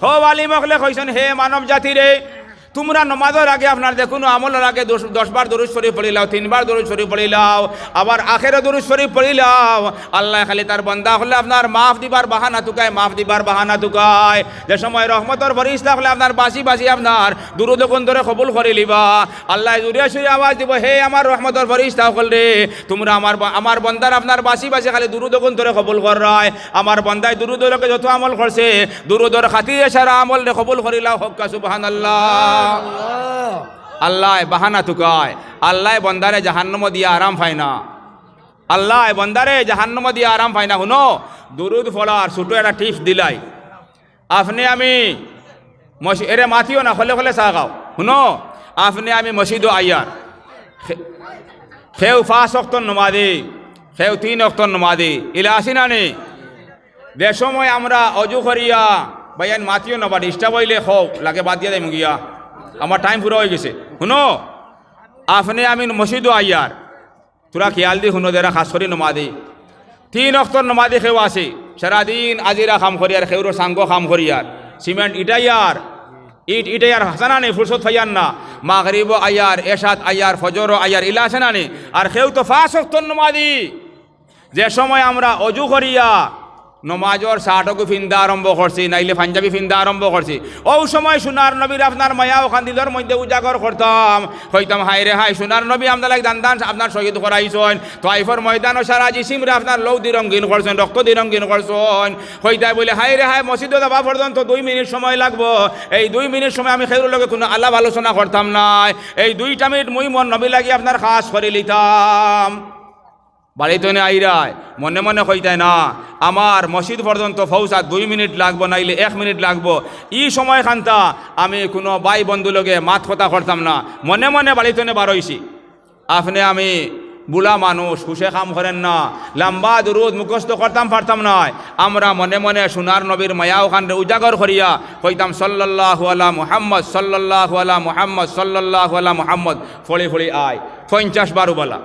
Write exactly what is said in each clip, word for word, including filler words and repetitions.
হউ আলিম অকলে কইছইন, হে মানব জাতিরে, তুমরা নমাজর আগে আপনার যেকুনু আমলর আগে দশ, দশ বার দুরুদ শরিফ পড়িলাও, তিনবার দুরুদ শরিফ পড়িলাও, আবার আখেরে দুরুদ শরিফ পড়িলাও। আল্লায় খালি তার বন্দা অকলরে আপনার মাফ দিবার বাহানা তুকায়, মাফ দিবার বাহানা তুকায়। যে সময় রহমতর ফিরিস্তা অকলে আপনার বাচি বাচি আপনার দুরুদ অগুন ধরে কবুল করিলিবা। আল্লায় জুরে সুরে আওয়াজ দিবো, হে আমার রহমতর ফিরিস্তা অকলরে, তুমরা আমার ব-, আমার বন্দার আপনার বাচি বাচি খালি দুরুদ অগুন ধরে কবুল কররায়। আমার বন্দায় দুরুদর লগে যত আমল করছে, দুরুদর খাতিরে সারা আমলরে কবুল করিলাও, কউক্কা সুবহানাল্লাহ। আল্লায় বাহানা তুকায়, আল্লায় বন্দারে জাহান্নামো দিয়া আরাম পায় না, আল্লায় বন্দারে জাহান্নামো দিয়া আরাম পায় না। হুনো, দুরুদ পড়ার ছুটো একটা tips দিলাই। আপনে আমি মসি-, এরে মাতিও না, খলে খলে চা খাও। হুনো, আপনে আমি মসজিদো আইয়ার। খে-, কেউ পাঁচ অক্তর নমাজি, কেউ তিন অক্তর নমাজি, ইলা আছি না নি? যে সময় আমরা অজু করিয়া, ভাইয়াইন মাতিও না বা disturb অইলে কও, লাগে বাদ দিয়া যাইমু গিয়া, আমার time পুরা অইগেছে। হুনো, আপনে আমি মসজিদো আইয়ার, থুড়া খিয়াল দি হুনো, যেরা খাছ করি নমাজি। তিন অক্তর নমাজি কেউ আছে, সারাদিন আজিরা কাম করিয়ার, কেউরো সাঙ্গো কাম করিয়ার, সিমেন্ট ইটাইয়ার, ইট ইটাইয়ার, হাছা না নি, ফুরসত পাইয়ার না। মাগরিবো আইয়ার, এশাত আইয়ার, ফজরো আইয়ার, ইলা আছে না নি? আর কেউ তো পাঁচ অক্তর নমাজি। যে সময় আমরা অজু করিয়া নমাজর শার্টগু ফিন্দা আরম্ভ করছি, নাইলে পাঞ্জাবি ফিন্দা আরম্ভ করছি, অউ সময় সোনার নবীর আপনার মায়া অখান দিলর মধ্যে উজাগর করতাম, কইতাম, হায় রে হায়, সোনার নবী আপনার লাগি দান দান আপনার শহীদ করাইছইন, তাইফর ময়দানো সারা জিসিমরে আপনার লউ দি রঙ্গিন করছইন, রক্ত দি রঙ্গিন করছইন। কইতায় বুলে, হায় রে হায়, মসজিদো যাওয়া পর্যন্ত দুই মিনিট সময় লাগবো, এই দুই মিনিট সময় আমি কেউর লগে কুনু আলাপ আলোচনা করতাম নায়, এই দুইটা মিনিট মুই মোর নবীর লাগি আপনার খাছ করিলিতাম। বাড়ি তনে আইরায়, মনে মনে কইতায় না, আমার মসজিদ পর্যন্ত পৌঁছাত দুই মিনিট লাগবো, নাইলে এক মিনিট লাগবো। ই সময়খানতা আমি কুনু ভাই বন্ধু লগে মাত কথা করতাম না, মনে মনে বাড়ি তনে বার অইছি। আপনে আমি বুড়া মানুষ, হুশে কাম করের না, লম্বা দুরুদ মুখস্থ করতাম পারতাম নায়। আমরা মনে মনে সোনার নবীর মায়া অখানরে উজাগর করিয়া কইতাম, সাল্লাল্লাহু আলা মুহাম্মদ, সাল্লাল্লাহু আলা মুহাম্মদ, সাল্লাল্লাহু আলা মুহাম্মদ, ফড়ি ফড়ি আয়, পঞ্চাশ বার অউবালা।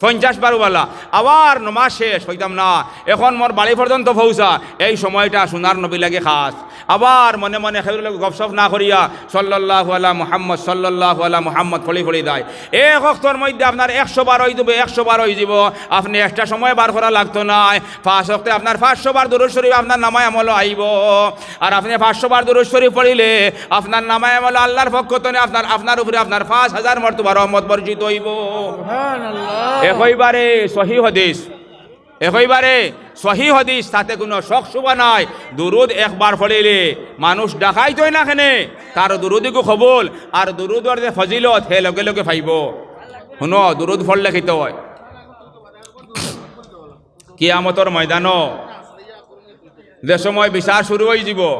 পঞ্চাশ বার অউবালা, আবার নমাজ শেষ, কইতাম না, এখন মোর বাড়ি পর্যন্ত পৌঁছা, এই সময়টা সোনার নবীর লাগি খাছ। আবার মনে মনে কেউর লগে গপসপ না করিয়া সাল্লাল্লাহু আলা মুহাম্মদ, সাল্লাল্লাহু আলা মুহাম্মদ ফড়ি ফড়ি যায়। এক অক্তর মধ্যে আপনার একশো বার অইযিবো, একশো বার অইযিবো, আপনে extra সময় বার করা লাগতো নায়। পাঁচ অক্তে আপনার পাঁচশো বার দুরুদ শরিফ আপনার নামায় আমলো আইবো। আর আপনে পাঁচশো বার দুরুদ শরিফ পড়িলে আপনার নামায় আমলো আল্লার পক্ষ তনে আপনার, আপনার উপরে আপনার পাঁচ হাজার মর্তবা রহমত বর্ষিত অইবো। সুবহানাল্লাহ। একইবারে সহি হাদিস, একইবারে সহি হাদিস, তাতে কুনু শক শুবা নাই। দুরুদ একবার পড়িলে মানুষ ডাকাইত অয় না কেনে, তার দুরুদিগু কবুল, আর দুরুদর যে ফজিলত হে লগে লগে পাইবো। হুনো, দুরুদ পড়লে কিতা অয়? কিয়ামতর ময়দানো যে সময় বিচার শুরু অইযিবো,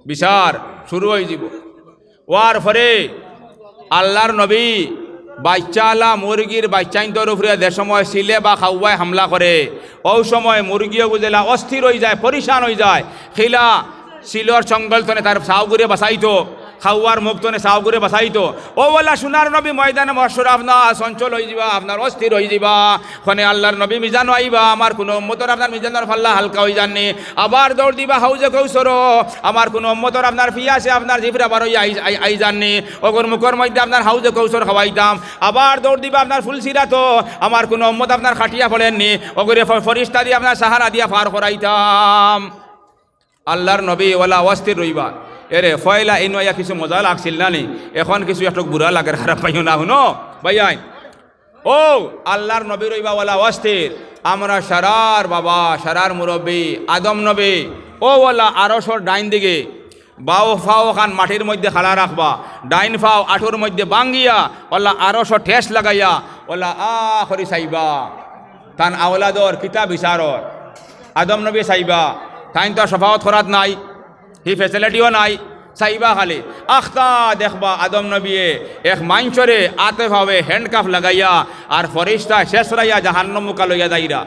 বিচার শুরু অইযিবো, অওয়ার পরে আল্লার নবী বাইচ্চাআলা মুরগির বাইচ্চাইন্তর উপরে যে সময় চিলে বা কাউয়ায় হামলা করে, অউ সময় মুরগিও বুঝেলা অস্থির অইযায়, পরিশান অইযায়। কিলা চিলর চঙ্গল তনে তার চাউগুরে বাচাইতো, কাউয়ার মুখ তনে চাউগুরে বাচাইতো। অউ অলা সোনার নবী ময়দানে মাহশর আপনার চঞ্চল অইযিবা, আপনার অস্থির অইযিবা। কনে আল্লার নবী মিজানো আইবা, আমার কুনু উম্মতর আপনার মিজানর পাল্লা হালকা অইযার নি। আবার দৌড় দিবা হাউজে কৌসরো, আমার কুনু উম্মতর আপনার পিয়াসে আপনার জিফরা বার অইয়া আই-, আই-, আইযার নি। অগুর মুখর মধ্যে আপনার হাউজে কৌসর খাওয়াইতাম। আবার দৌড় দিবা আপনার ফুলসিরাতো, আমার কুনু উম্মত আপনার খাটিয়া পড়ের নি। অগুরে ফ-, ফিরিস্তা দিয়া আপনার সাহারা দিয়া পার করাইতাম। আল্লার নবী অলা অস্থির রইবা। এরে, পয়লা ইনো আইয়া কিছু মজা লাগছিল না নি? এখন কিছু একটু বুরা লাগের, খারাপ পাইও না, হুনো ভাইয়াইন। অউ আল্লার নবী রইবা অলা অস্থির। আমরা সারার বাবা, সারার মুরব্বি, আদম নবী, অউ অলা আরশর ডাইন দিকে, বাউ পাও খান মাটির মধ্যে খাড়া রাখবা, ডাইন পাও আটুর মধ্যে বাঙ্গিয়া, অলা আরশো ঠেস লাগাইয়া, অলা আ করি চাইবা। তান আওলাদর কিতা বিচার অর? আদম নবী চাইবা, তাইন তো আর শফাওত করাত নাই, হি facility-ও নাই। চাইবা খালি আখতা দেখবা আদম নবীয়ে এক মাইনষরে আতে পাওয়ে handcuff লাগাইয়া আর ফিরিস্তায় ছেছরাইয়া জাহান্নাম মুখা লইয়া যাইরা।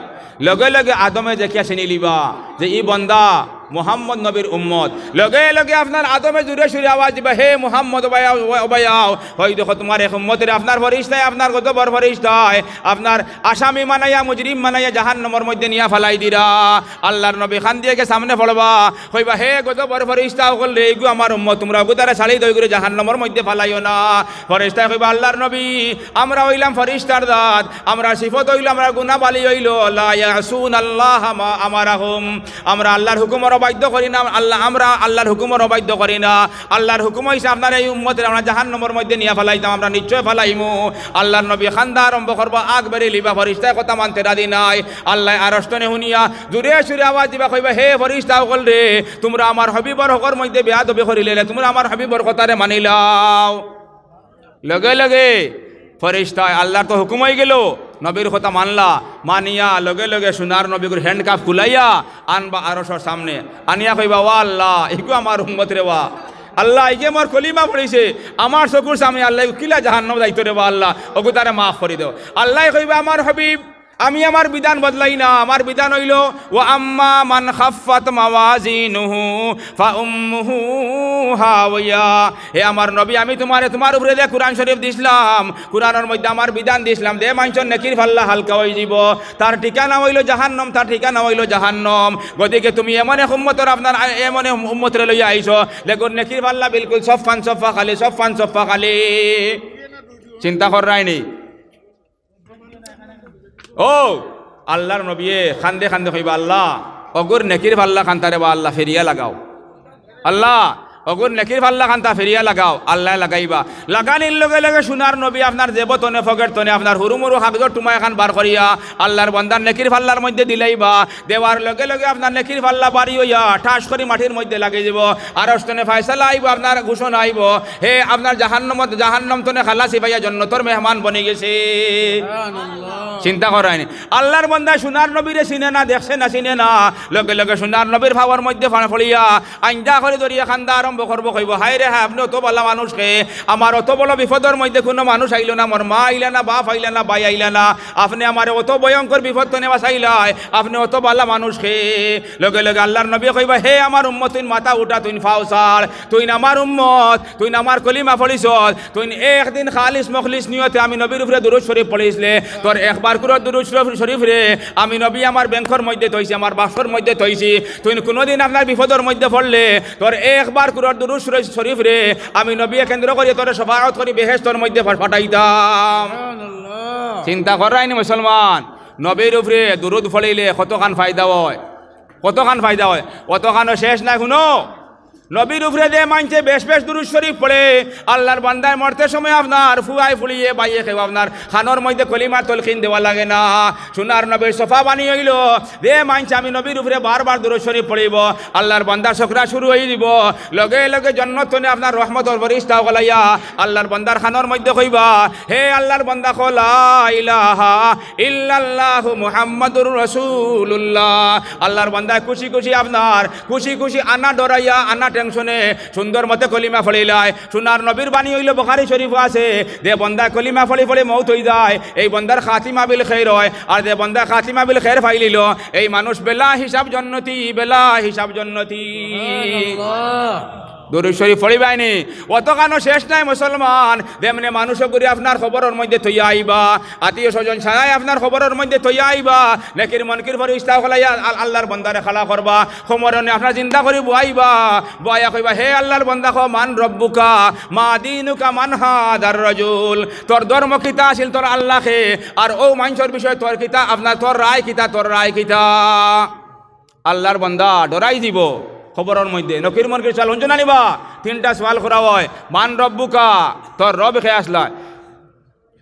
লগে লগে আদমে দেখিয়া চিনিলিবা যে ই বন্দা মুহাম্মদ নবীর উম্মত। লগে লগে আপনার আদমে জুরে সুরে আওয়াজ দিবা, "হে মুহাম্মদ, ওবায় আও, ওবায় আও।" অউ দেখো তুমার এক উম্মতরে আপনার ফরিস্তায়, আপনার গজবর ফরিস্তায়, আপনার আসামি বানাইয়া, মুজরিম বানাইয়া জাহান্নামর মধ্যে নিয়া ফালাই দিরা। আল্লার নবী কান্দিয়া গি সামনে পড়বা, কইবা, "হে গজবর ফরিস্তা অকলরে, ইগু আমার উম্মত, তুমরা অগুতারে ছাড়ি দেও, ইগুরে জাহান্নামর মধ্যে ফালাইও না।" ফরিস্তায় কইবা, "আল্লার নবী, আমরা অইলাম ফরিস্তার জাত, আমরার সিফত অইলো, আমরার গুণাবলী অইলো, লা ইয়াসুনাল্লাহা মা আমারাহুম।" আমরা আল্লার হুকুমর অবাধ্য করি না, আল্লা, আমরা আল্লার হুকুমর অবাধ্য করি না। আল্লার হুকুম অইছে, আপনার এই উম্মতরে আমরা জাহান্নামর মধ্যে নিয়া ফালাইতাম, আমরা নিশ্চয় ফালাইমু। আল্লার নবী কান্দা আরম্ভ করবা, আগ বেড়াইলিবা, ফরিস্তায় কথা মানতে রাজি নায়। আল্লায় আরশ তনে হুনিয়া জুরে সুরে আওয়াজ দিবা, কইবা, "হে ফরিস্তা অকলরে, তুমরা আমার হাবিবর হকর মধ্যে বেয়াদবি করিলাইলায়, তুমরা আমার হাবিবর কথারে মানিলাও।" লগে লগে ফরিস্তায়, আল্লার তো হুকুম অইগেলো, নবীর কথা মানলা, মানিয়া লগে লগে সোনার নবীগুর handcuff খুলাইয়া আনবা আরশর সামনে, আনিয়া কইবা, "ওয়া আল্লা, ইগু আমার উম্মতরে ওবা, আল্লা, ইগে মোর কলিমা পড়িছে, আমার চকুর সামনে আল্লা, ইগু কিলা জাহান্নামো যাইতো রেবা আল্লা, অগুতারে মাফ করি দেও।" আল্লায় কইবা, "আমার হাবিব, আমি আমার বিধান বদলাই না, আমার বিধান অইলো, ওয়া আম্মা মান খাফফাত মাওয়াজিনুহু ফাউম্মুহু হাওিয়া।" হে আমার নবী, আমি তুমারে, তুমার উপরে যে কুরআন শরীফ দিছলাম, কুরআনর মধ্যে আমার বিধান দিছলাম, যে মানষর নেকির পাল্লা হালকা অইযিবো, তার ঠিকানা অইলো জাহান্নাম, তার ঠিকানা অইলো জাহান্নাম। গতিকে তুমি এমন এক উম্মতর আপনার, এমন এক উম্মতরে লইয়া আইছো, যেগুর নেকির পাল্লা বিলকুল সফফান সফফা খালি, সফফান সফফা খালি। চিন্তা কররায়নি? অউ আল্লার নবীয়ে কান্দে কান্দে কইবা, "আল্লা, অগুর নেকির পাল্লা খানতারে বা আল্লা ফিরিয়া লাগাও। আল্লা, অগুর নেকির পাল্লা খানতা ফিরিয়া লাগাও।" আল্লায় লাগাইবা। লাগানির লগে লগে সোনার নবী আপনার জেব তনে, পকেট তনে আপনার হুরুমুরু কাগজর টুমা এখান বার করিয়া আল্লার বন্দার নেকির পাল্লার মধ্যে দিলাইবা। দেওয়ার লগে লগে আপনার নেকির পাল্লা ভারি অইয়া ঠাস করি মাটির মধ্যে লাগি যিবো। আরশ তনে ফয়সালা আইবো, আপনার ঘোষণা আইবো, হে আপনার জাহান্নামত, জাহান্নাম তনে খালাসি পাইয়া জন্নতর মেহমান বনি গেছে। সুবহানাল্লাহ। চিন্তা কররায়নি? আল্লার বন্দা সোনার নবীরে চিনে না, দেখছে না, চিনে না। লগে লগে সোনার নবীর পাওর মধ্যে ফানা পড়িয়া আইন্দা করি ধরিয়া কান্দা আরম্ভ করবো, কইবো, "হায় রে হায়, আপনে অত ভালা মানুষ কে, আমার অত বড় বিপদর মধ্যে কুনু মানুষ আইলো না, মোর মা আইলা না, বাপ আইলা না, ভাই আইলা না, আপনে আমারে অত ভয়ঙ্কর বিপদ তনে বাঁচাইলায়, আপনে অত ভালা মানুষ কে।" লগে লগে আল্লার নবী কইবা, "হে আমার উম্মত, তুইন মাথা উঠা, তুইন পাও ছাড়, তুইন আমার উম্মত, তুইন আমার কলিমা পড়িছস, তুইন একদিন খালিস মখলিস নিয়তে আমি নবীর উপরে দুরুদ শরীফ পড়িছলে, তোর একবার কুরর দুরুদ শরীফ, শরীফরে আমি নবী আমার ব্যাংকর মধ্যে থইছি, আমার বাক্সর মধ্যে থইছি, তুইন কুনুদিন আপনার বিপদর মধ্যে পড়লে তোর একবার কুরর দুরুদ শরীফ, শরীফরে আমি নবীয়ে কেন্দ্র করি তোরে শফাআত করি বেহেশতর মধ্যে ফা-, ফাটাইতাম।" সুবহানাল্লাহ। চিন্তা কররায়নি মুসলমান, নবীর উপরে দুরুদ পড়িলে কতখান ফায়দা অয়, কতখান ফায়দা অয়, অতখানও শেষ নাই। হুনো, নবীর উপরে যে মানষে বেশ বেশ দুরুদ শরীফ পড়ে, আল্লার বান্দায় মরতে সময় আপনার ফুয়ায় ফুড়িয়ে ভাইয়ে কেউ আপনার কানর মধ্যে কলিমার তলকিন দেওয়া লাগে না। সোনার নবীর সফা বাণী অইলো, যে মানষে আমি নবীর উপরে বারবার দুরুদ শরীফ পড়িবো, আল্লার বান্দার ঝগড়া শুরু অইযিবো, লগে লগে জন্নত তনে আপনার রহমতর ফিরিস্তা অকল আইয়া আল্লার বান্দার কানর মধ্যে কইবা, "হে আল্লার বান্দা, কও লা ইলাহা ইল্লাল্লাহু মুহাম্মাদুর রাসূলুল্লাহ।" আল্লার বান্দায় খুশি খুশি আপনার, খুশি খুশি আনা ডরাইয়া, আনা টেনশনে সুন্দর মতে কলিমা পড়িলায়। সোনার নবীর বাণী অইলো, বুখারী শরীফো আছে, যে বন্দায় কলিমা পড়ি পড়ি মউত অইযায়, এই বন্দার খাতিমা বিল খের অয়। আর যে বন্দায় খাতিমা বিল খের পাইলিলো, এই মানুষ বেলা হিসাব জন্নতি, বেলা হিসাব জন্নতি। সুবহানাল্লাহ। দুরুদ শরীফ পড়িবায়নি, অতখানও শেষ নাই মুসলমান। যেমনে মানুষ অগুরে আপনার কবরর মধ্যে থইয়া আইবা, আত্মীয় স্বজন ছাড়াই আপনার কবরর মধ্যে থইয়া আইবা, নেকির মুনকির ফিরিস্তা অকল আইয়া আল-, আল্লার বন্দারে খাড়া করবা, কবরর অনে আপনার জিন্দা করি বওয়াইবা, বওয়াইয়া কইবা, "হে আল্লার বন্দা, কও মান রব্বুকা, মা দীনুকা, মান হাদার রাজুল।" তোর ধর্ম কিতা আছিল, তোর আল্লা কে, আর অউ মানষর বিষয়ে তোর কিতা, আপনার তোর রায় কিতা, তোর রায় কিতা? আল্লার বন্দা ডরাই যিবো কবরর মধ্যে। নেকির মুনকির ছাড়াই হুনছো না নি বা? তিনটা সওয়াল করা অয়, "মান রব্বুকা?" তোর রব কে আছলা?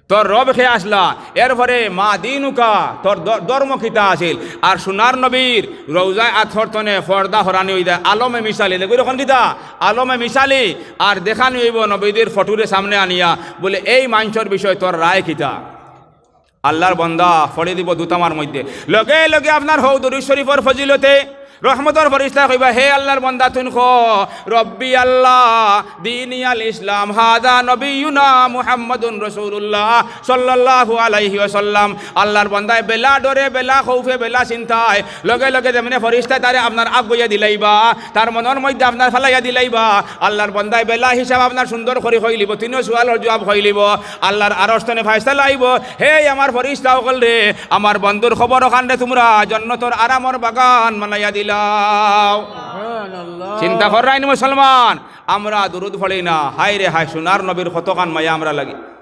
তোর রব কে আছলা? এরপরে "মা দীনুকা?" তোর দ-, ধর্ম কিতা আছিল? আর সোনার নবীর রওজায় আতহর তনে পর্দা হরানি অইযায় আলমে মিসালি। দেখো অখন কিতা? আলমে মিসালি। আর দেখানি অইবো নবীজির ফটোরে সামনে আনিয়া, বলে, "এই মানষর বিষয়ে তোর রায় কিতা?" আল্লার বন্দা পড়ি দিবো দুতামার মধ্যে। লগে লগে আপনার হউ দুরুদ শরীফর ফজিলতে রহমতর ফিরিস্তায় কইবা, হে আল্লাহর বান্দা, তুইন ক, রব্বি আল্লাহ, দীনি আল ইসলাম, হাদা নবিয়ুনা মুহাম্মাদুর রাসূলুল্লাহ সাল্লাল্লাহু আলাইহি ওয়াসাল্লাম। আল্লাহর বান্দায় বেলা ডরে, বেলা খৌফে, বেলা চিন্তায়, লগে লগে যেমনে ফিরিস্তায় তারে আপনার আগুয়াইয়া দিলাইবা, তার মনর মধ্যে আপনার ফালাইয়া দিলাইবা, আল্লাহর বান্দায় বেলা হিসাব আপনার সুন্দর করি কইলিবো, তিনও সুয়ালর জুয়াব কইলিবো, আল্লাহর আরশ তনে ফয়সালা আইবো, হে আমার ফিরিস্তা অকলরে, আমার বন্ধুর কবর অখানরে তুমরা জন্নতর আরামর বাগান বানাইয়া দিলাও। সুবহানাল্লাহ। চিন্তা কররায়নি মুসলমান, আমরা দুরুদ পড়ি না, হায় রে হায়, সোনার নবীর কতখান মায়া আমরার লাগি।